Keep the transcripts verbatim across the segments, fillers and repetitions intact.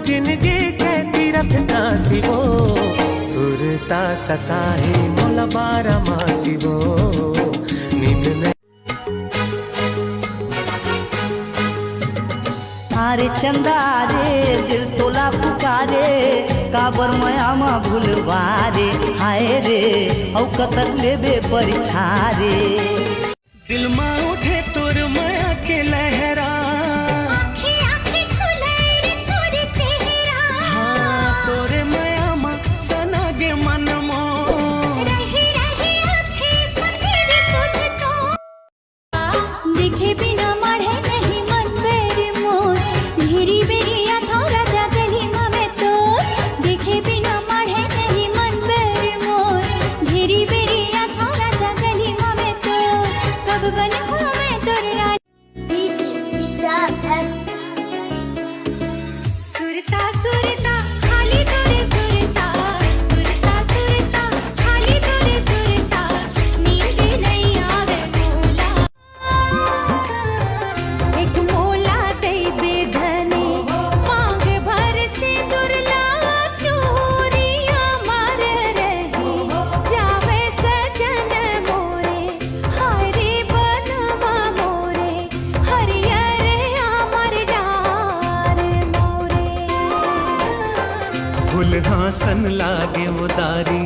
जिनगी के तीरथ काशी वो, सुरता सताही मोला बारा मासी वो। नींद नहीं आरे चंदा रे, दिल तोला पुकारे, काबर मया म भूलवा रे। हाय रे, अउ कतक लेबे परिछा रे। दिल मा उठे तोर मया के लहरा। आँखी आँखी छुले रे तोर चेहरा। हाँ, तोरे मया मा सना गे मन मोर। रही रही आँखी संगे रे सुध तो। देखे बिना माढ़े नहीं मन बेर मोर। घेरी बेरी या थोड़ा जा गली मा मैं तोर। देखे बिना माढ़े नहीं मन बेर मोर। घेरी बेरी या थोड़ा जा गली मा मैं तोर। कब बनहूँ मैं तोर रानी। सुरता सुरता खाली तोरे सुरता। सुरता सुरता खाली तोरे सुरता। नींद नहीं आवे मोला। एक मोला दे बेधनी मांग भर सिंदूर ला। चूरिया मार रही जावे सजन मोरे। हरी बनवा मोरे, हरियर आमर डार मोरे। फुलहा सन लागे वो दारी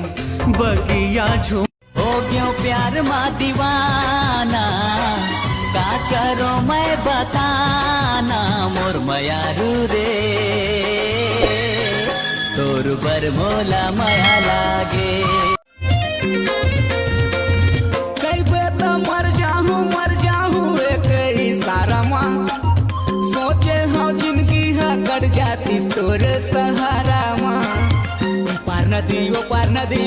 बगिया झूम। हो गयो प्यार मा दीवाना, का करो मैं बताना मोर मयारू रे, तोर बर मोला मया लागे। कइबे त मर जाहूँ, मर जाहूँ एक इशारा मा। सोचे हव जिनगी ह कट जातिस तोर सहारा मा। ओ पार नदी, ओ पार नदी।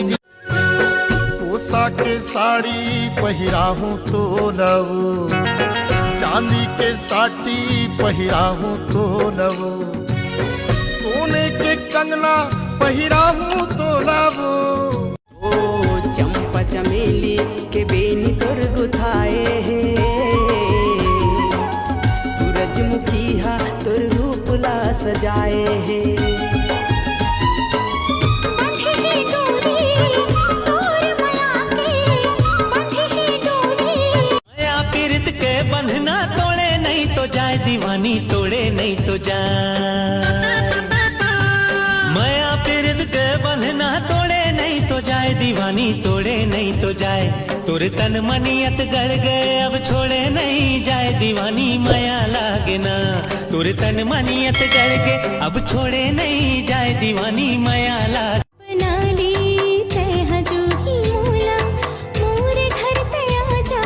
पोसा के साड़ी पहिराहूँ तोला वो, चांदी के साटी पहिराहूँ तोला वो, सोने के कंगना पहिराहूँ तोला वो। ओ चंपा चमेली के बेनी तोर गुथाए हे, सूरजमुखी हा तोर रूप ला सजाए हे। बंधे हे डोरी तोर मया के, बंधे हे डोरी। मया पीरित के बंधना तोड़े नहीं तो जाए दीवानी, तोड़े नहीं तो जाए। मया पीरित के बंधना तोड़े नहीं तो जाए दीवानी, तोड़े नहीं तो जाए। तोर तन मनियत गड़ गए अब छोड़े नहीं जाए दीवानी, मया लागे ना। तोर तन मनियत गड़ गए अब छोड़े नहीं जाए दीवानी, मया लागे। बना ली तैं हा जो ही मोला, मोरे घर तैं आजा,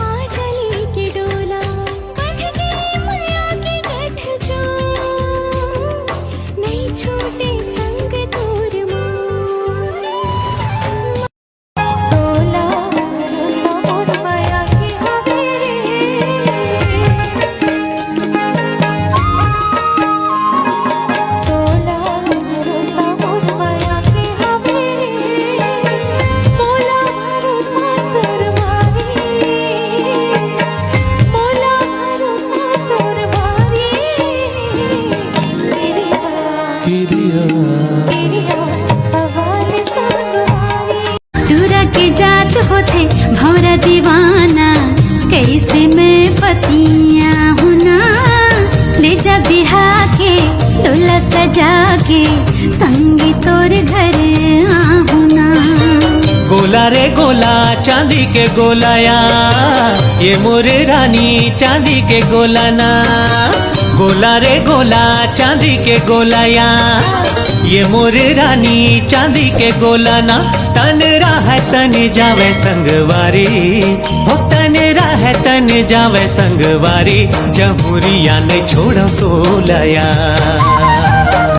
आजा लेके डोला। बंध गई मया के गठजोड़, नहीं छूटे संग तोर मोर। टूरा के जात होथे भौरा दीवाना, कैसे मैं पतिया हूँ ना। ले जा बिहा के डोला सजा के, संगी तोर घर आहूँ ना। गोला रे गोला, चांदी के गोलाया, ये मोरे रानी चांदी के गोला ना। गोला रे गोला, चांदी के गोलाया, ये मोरे रानी चांदी के गोला ना। तन राहै तन जावै संगवारी, हो तन राहै तन जावै संगवारी, जहूरिया नहीं छोड़ो तोलाया।